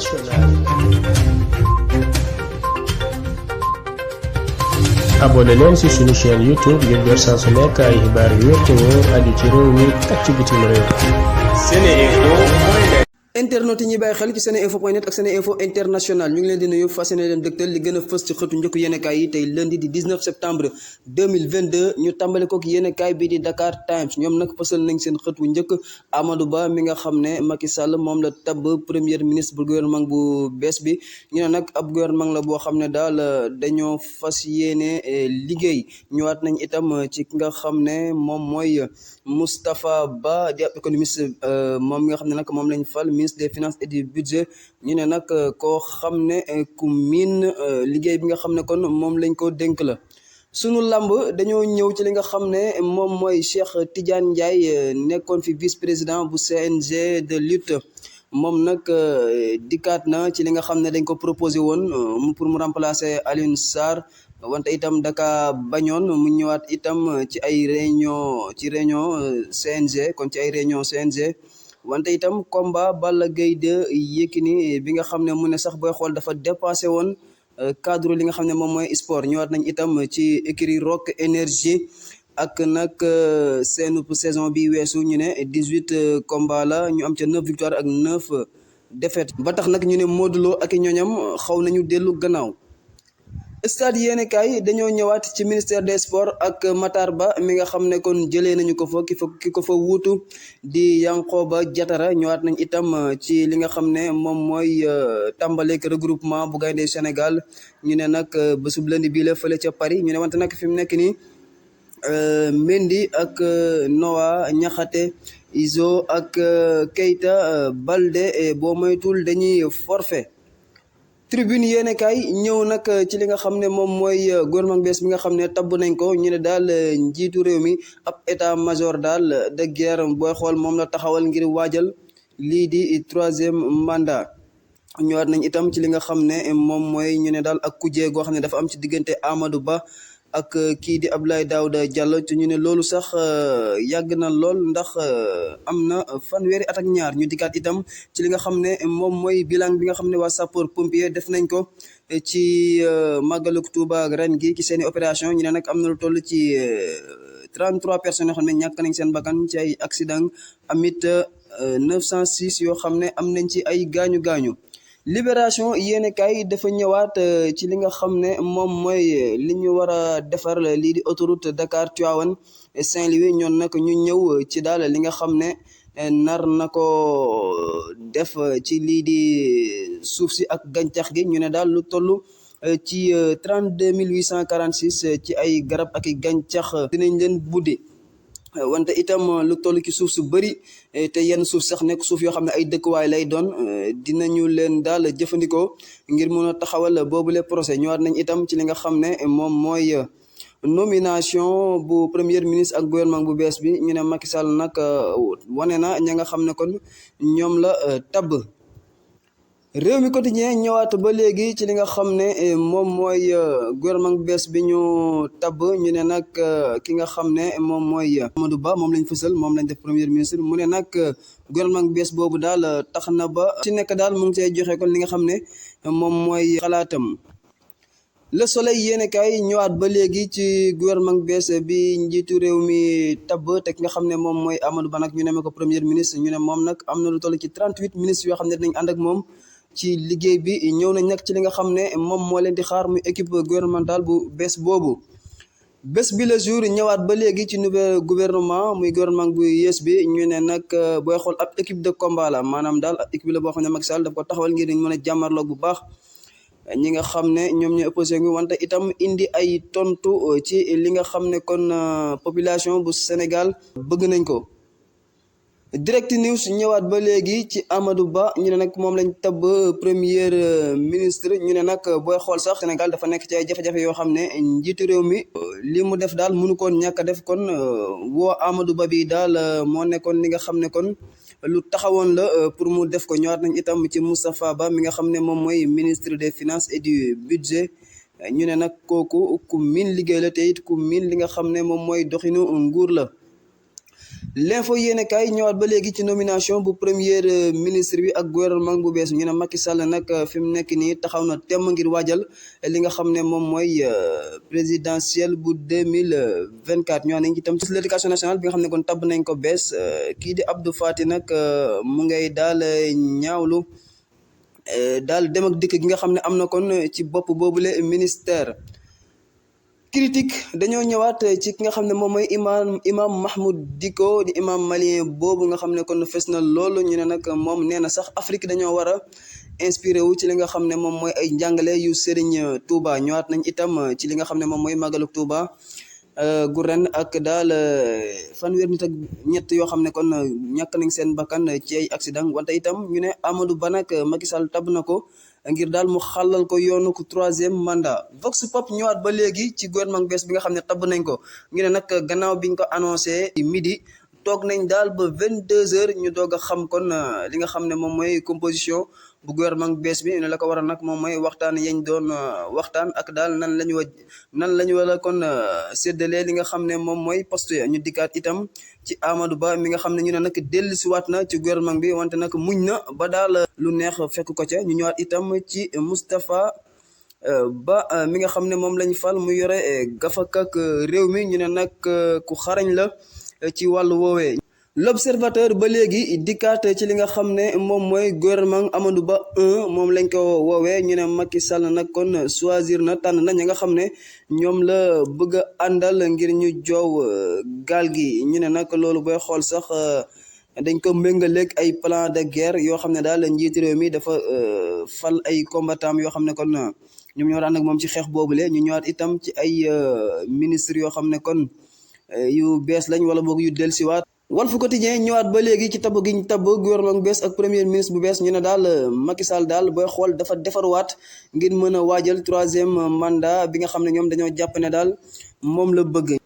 internationale. abonné leen ci suñu chaîne YouTube ngir jot saa su nekk ay xibaar yu wér te wóor aju ci réew mi ak ci bitim réew. SeneInfo. internet yi ñuy bàyyi xel ci seneinfo.net ak SeneInfo international ñu ngi leen di nuyu fas yéene leen dëgtal li gën a fës ci xëtu njëkk yéenekaay yi tey lundi di 19 septembre 2022 ñu tàmbale kook yéenekaay bi di Dakar Times ñoom nag fësal nañ seen xët wu njëkk Amadou Ba mi nga xam ne Macky Sall moom la tabb premier ministre bu gouvernement bu bees bi ñu ne nag ab gouvernement la boo xam ne daal dañoo fas yéene liggéey ñëwaat nañ itam ci ki nga xam ne moom mooy Moustapha Ba di ab économiste moom mi nga xam ne nag moom lañ fal ministre des finances et du budget ñu ne nag koo xam ne ku miin liggéey bi nga xam ne kon moom lañ ko dénk la. sunu làmb dañoo ñëw ci li nga xam ne moom mooy Cheikh Tidiane Ndiaye nekkoon fi vice président bu CNG de lutte moom nag dikkaat na ci li nga xam ne dañ ko proposé woon pour mu remplacer Alioune Sarr wante itam daka bañoon mu ñëwaat itam ci ay réunion CNG kon ci ay réunion CNG wante itam combat Balla Gaye 2 Yékini bi nga xam ne mu ne sax booy xool dafa dépassé woon cadre li nga xam ne moom mooy sport ñëwaat nañ itam ci écurie Rock Énergie ak nag seenu saison bi weesu ñu ne 18 combat la ñu am ca 9 victoires ak 9 défaites ba tax nag ñu ne Modou Lo ak i ñoñam xaw nañu dellu gannaaw. stade yéenekaay dañoo ñëwaat ci ministère des sports ak Matar Ba mi nga xam ne kon jëlee nañu ko fa ki ko fa wuutu di Yankhoba Diattara ñëwaat nañ itam ci li nga xam ne moom mooy tàmbaleek regroupement bu gaynde Sénégal ñu ne nag bésub lundi bii la fële ca Paris ñu ne wante nag fi mu nekk nii Mendy ak Noah Niakhaté Izo ak Keita Baldé boo moytul dañuy forfait. Tribune yéenekaay ñëw nag ci li nga xam ne moom mooy gouvernement bees bi nga xam ne tabb nañ ko ñu ne daal njiitu réew mi ab état major daal de guerre booy xool moom la taxawal ngir waajal lii di 3e mandat ñëwaat nañ itam ci li nga xam ne moom mooy ñu ne daal ak kujjee goo xam ne dafa am ci diggante Amadou Ba ak kii di Abdoulaye Daouda Diallo ci ñu ne loolu sax yàgg na lool ndax am na fanweeri at ak ñaar ñu dikkaat itam ci li nga xam ne moom mooy bilan bi nga xam ne waa sapeur pompier def nañ ko ci màggaluk Tuuba ren gi ci seeni opération ñu ne nag am na lu toll ci 33 personnes yoo xam ne ñàkk nañ seen bakkan ci ay accident amit 906 yoo xam ne am nañ ci ay gaañu-gaañu. Libération yéenekaay dafa ñëwaat ci li nga xam ne moom mooy li ñu war a defar lii di autoroute Dakar Tivaouane Saint-Louis ñoon nag ñu ñëw ci daal li nga xam ne nar na ko def ci lii di suuf si ak gàncax gi ñu ne daal lu toll ci 32 846 ci ay garab ak i gàncax dinañ leen buddi wante itam lu toll ci suuf su bëri te yenn suuf sax nekk suuf yoo xam ne ay dëkkuwaay lay doon dinañu leen daal jëfandikoo ngir mën a taxawal boobule procès ñëwaat nañ itam ci li nga xam ne moom mooy nomination bu premier ministre ak gouvernement bu bees bi ñu ne Macky Sall nag wane na ña nga xam ne kon ñoom la tabb. réew mi quotidien ñëwaat ba léegi ci li nga xam ne moom mooy gouvernement bu bees bi ñu tabb ñu ne nag ki nga xam ne moom mooy Amadou Ba moom lañ fësal moom lañ def premier ministre mu ne nag gouvernement bu bees boobu daal tax na ba ci nekk daal mu ngi see joxe kon li nga xam ne moom mooy xalaatam. Le Soleil yéenekaay ñëwaat ba léegi ci gouvernement bu bees bi njiitu réew mi tabb te ki nga xam ne moom mooy Amadou Ba nag ñu ne ko premier ministre ñu ne moom nag am na lu toll ci 38 ministres yoo xam ne dinañ ànd ak moom ci liggéey bi ñëw nañ nag ci li nga xam ne moom moo leen di xaar muy équipe gouvernementale bu bees boobu. bés bi le jour ñëwaat ba léegi ci nouveau gouvernement muy gouvernement bu yees bi ñu ne nag booy xool ab équipe de combat la maanaam daal ab équipe la boo xam ne Macky Sall daf ko taxawal ngir dañ mën a jàmmarloo bu baax ñi nga xam ne ñoom ñooy opposé ngi wante itam indi ay tontu ci li nga xam ne kon population bu Sénégal bëgg nañ ko. Direct News ñëwaat ba léegi ci Amadou Ba ñu ne nag moom lañ tabb premier ministre ñu ne nag booy xool sax Sénégal dafa nekk ci ay jafe-jafe yoo xam ne njiitu réew mi li mu def daal mënu koon ñàkk a def kon woo Amadou Ba bi daal moo nekkoon li nga xam ne kon lu taxawoon la pour mu def ko. ñëwaat nañ itam ci Moustapha Ba mi nga xam ne moom mooy ministre des finances et du budget ñu ne nag kooku ku miin liggéey la te it ku miin li nga xam ne moom mooy doxinu nguur la. l'info yéene kaay ñëwaat ba léegi ci nomination bu premier ministre bi ak gouvernement bu bees ñu ne Macky Sall nag fi mu nekk nii taxaw na temm ngir waajal li nga xam ne moom mooy présidentielle bu 2024 ñu nañ ci itam ci l'éducation nationale bi nga xam ne kon tabb nañ ko bees kii di Abdou Fati nag mu ngay daal ñaawlu daal dem ak dikk gi nga xam ne am na kon ci bopp boobule ministère. critique dañoo ñëwaat ci ki nga xam ne moom mooy imam Mahmoud Dicko di imam malien boobu nga xam ne kon fes na loolu ñu ne nag moom nee na sax Afrique dañoo war a inspiré wu ci li nga xam ne moom mooy ay njàngale yu Serigne Touba ñëwaat nañ itam ci li nga xam ne moom mooy Magalu Touba gu ren ak daal fanweer nit ak ñett yoo xam ne kon ñàkk nañ seen bakkan ci ay accident wante itam ñu ne Amadou Ba nag Macky Sall tab na ko ngir daal mu xàllal ko yoonu ko 3e mandat Vox Pop ñëwaat ba léegi ci gouvernement bees bi nga xam ne tabb nañ ko ñu ne nag gannaaw biñ ko annoncé midi toog nañ daal ba 22h ñu doog a xam kon li nga xam ne moom mooy composition bu gouvernement bees bi ne la ko waral nag moom mooy waxtaan yañ doon waxtaan ak daal nan la ñu wala kon séddalee li nga xam ne moom mooy poste ya ñu dikkaat itam ci Amadou Ba mi nga xam ne ñu ne nag dellusiwaat na ci gouvernement bi wante nag muñ na ba daal lu neex fekk ko ca ñu ñëwaat itam ci Moustapha Ba mi nga xam ne moom lañ fal mu yore gafak ak réew mi ñu ne nag ku xarañ la ci wàllu woowee. L'Observateur ba léegi dikkaat ci li nga xam ne moom mooy gouvernement Amadou Ba 1 moom lañ ko woowee ñu ne Macky Sall nag kon choisir na tànn na ñi nga xam ne ñoom la bëgg a àndal ngir ñu joow gaal gi ñu ne nag loolu booy xool sax dañ ko méngaleeg ay plan de guerre yoo xam ne daal njiitu réew mi dafa fal ay combattants yoo xam ne kon ñoom ñoo ànd ak moom ci xeex boobule ñu ñëwaat itam ci ay ministres yoo xam ne kon yu bees lañ wala boog yu dellusiwaat. Walf Quotidien ñëwaat ba léegi ci tabb gi ñu tabb gouvernement bu bees ak premier ministre bu bees ñu ne daal Macky Sall daal booy xool dafa defarwaat ngir mën a waajal 3e mandat bi nga xam ne ñoom dañoo jàpp ne daal moom la bëgg.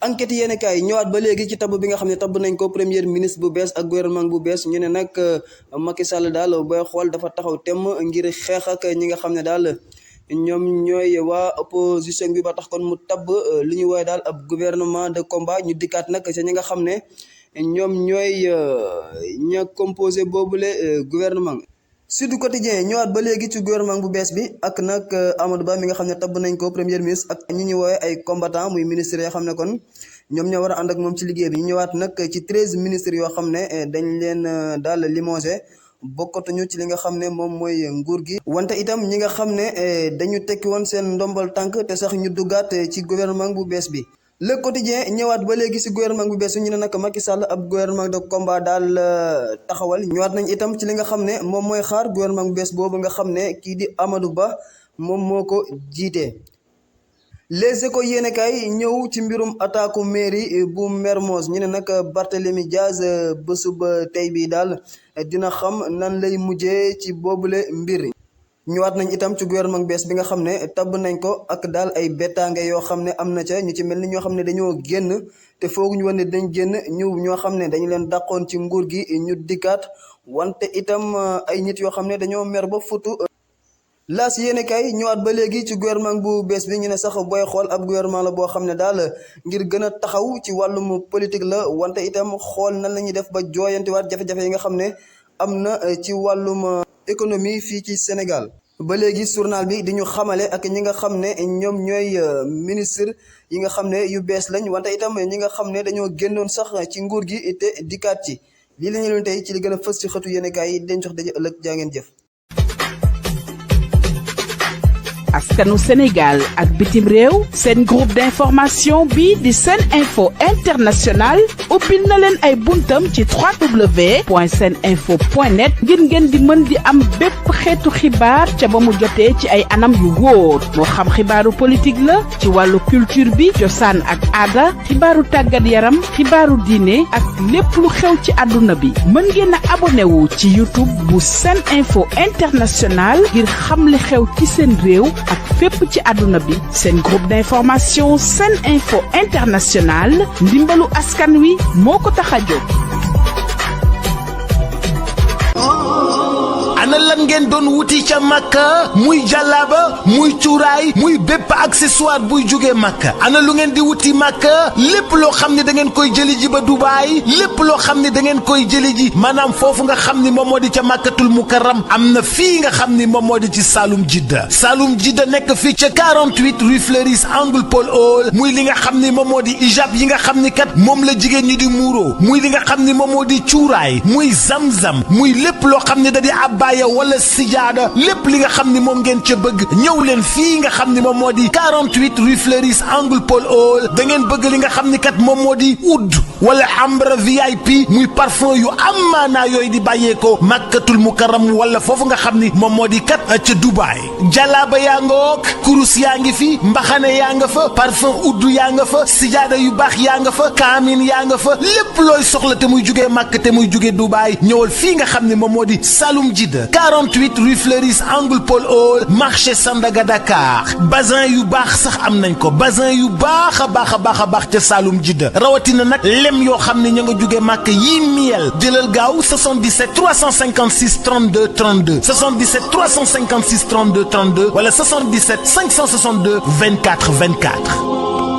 Enquête yéen kaay ñëwaat ba léegi ci tabb bi nga xam ne tabb nañ ko premier ministre bu bees ak gouvernement bu bees ñu ne nag Macky Sall daal booy xool dafa taxaw temm ngir xeex ak ñi nga xam ne daal ñoom ñooy waa opposition bi ba tax kon mu tabb li ñu woowee daal ab gouvernement de combat ñu dikkaat nag ca ñi nga xam ne ñoom ñooy ña composé boobule gouvernement. Sud Quotidien ñëwaat ba léegi ci gouvernement bu bees bi ak nag Amadou Ba mi nga xam ne tabb nañ ko premier ministre ak ñi ñu woowee ay combattant muy ministre yoo xam ne kon ñoom ñoo war a ànd ak moom ci liggéey bi ñu ñëwaat nag ci 13 ministres yoo xam ne dañ leen daal limogé bokkatuñu ci li nga xam ne moom mooy nguur gi wante itam ñi nga xam ne dañu tekki woon seen ndombal tànk te sax ñu duggaat ci gouvernement bu bees bi. Le Quotidien ñëwaat ba léegi si gouvernement bu bees bi ñu ne nag Macky Sall ab gouvernement de combat daal taxawal ñëwaat nañ itam ci li nga xam ne moom mooy xaar gouvernement bu bees boobu nga xam ne kii di Amadou Ba moom moo ko jiite. Les Échos yéenekaay ñëw ci mbirum attaque mairie bu Mermoz ñu ne nag Barthélémy Diaz bésub tey bi daal dina xam nan lay mujjee ci boobule mbir. ñëwaat nañ itam ci gouvernement bees bi nga xam ne tabb nañ ko ak daal ay bettaange yoo xam ne am na ca ñu ci mel ni ñoo xam ne dañoo génn te fooguñu woon ne dañ génn ñoo xam ne dañu leen dàqoon ci nguur gi ñu dikkaat wante itam ay nit yoo xam ne dañoo mer ba futu. Laas yéenekaay ñëwaat ba léegi ci gouvernement bu bees bi ñu ne sax booy xool ab gouvernement la boo xam ne daal ngir gën a taxaw ci wàllum politique la wante itam xool nan la ñuy def ba jooyantiwaat jafe-jafe yi nga xam ne am na ci wàllum économie fii ci Sénégal. ba léegi journal bi di ñu xamale ak ñi nga xam ne ñoom ñooy ministre yi nga xam ne yu bees lañ wante itam ñi nga xam ne dañoo génnoon sax ci nguur gi te dikkaat ci lii la ñu leen tey ci li gën a fës ci xëtu yéenekaay yi dañ jox daje ëllëg jaa ngeen jëf. askanu Sénégal ak bitim réew seen groupe d'information bi di Sen Info International ubbil na leen ay buntam ci www.seninfo.net ngir ngeen di mën di am bépp xeetu xibaar ca ba mu jotee ci ay anam yu wóor moo xam xibaaru politique la ci wàllu culture bi cosaan ak aada xibaaru tàggat yaram xibaaru diine ak lépp lu xew ci àdduna bi mën ngeen a abonné wu ci YouTube bu Sen Info International ngir xam li xew ci seen réew ak fépp ci àdduna bi seen groupe d'information Sen Info International ndimbalu askan wi moo ko tax a jóg. ana lan ngeen doon wuti ca Makka muy jàllaaba muy cuuraay muy bépp accessoire buy jógee Makka ana lu ngeen di wuti Makka lépp loo xam ne da ngeen koy jëli ji ba Dubaay lépp loo xam ne da ngeen koy jëli ji maanaam foofu nga xam ni moom moo di ca Makkatul Mukarram am na fii nga xam ni moom moo di ci Saloum Jidda nekk fii ca 48 rue Fleuris angle Paul Hall muy li nga xam ni moom moo di ijab yi nga xam ni kat moom la jigéen ñi di muuro muy li nga xam ni moom moo di cuuraay muy zamzam muy lépp loo xam ne da di abbaaya wala sijaada lépp li nga xam ni moom ngeen ca bëgg ñëw leen fii nga xam ni moom moo di 48 rue Fleuris angle Paul Hall da ngeen bëgg li nga xam ni kat moom moo di oud wala ambre VIP muy parfum yu am maanaa yooyu di bàyyeekoo Makkatul Mukarram wala foofu nga xam ni moom moo di kat ca Dubaay jalaaba yaa nga wook kurus yaa ngi fi mbaxane yaa nga fa parfum oud yaa nga fa sijaada yu baax yaa nga fa kaamin yaa nga fa lépp looy soxla te muy jugee Makka te muy jugee Dubaay ñëwal fii nga xam ni moom moo di Saloum Jidda 48 rue Fleuris angle Paul Hall marché Sandaga Dakar bazin yu baax sax am nañ ko bazin yu baax a baax ca Saloum Jidda rawatina nag lem yoo xam ne ña nga jugee Makka yii miel jëlal gaaw 77 356 32 32 77 356 32 32 wala 77 562 24 24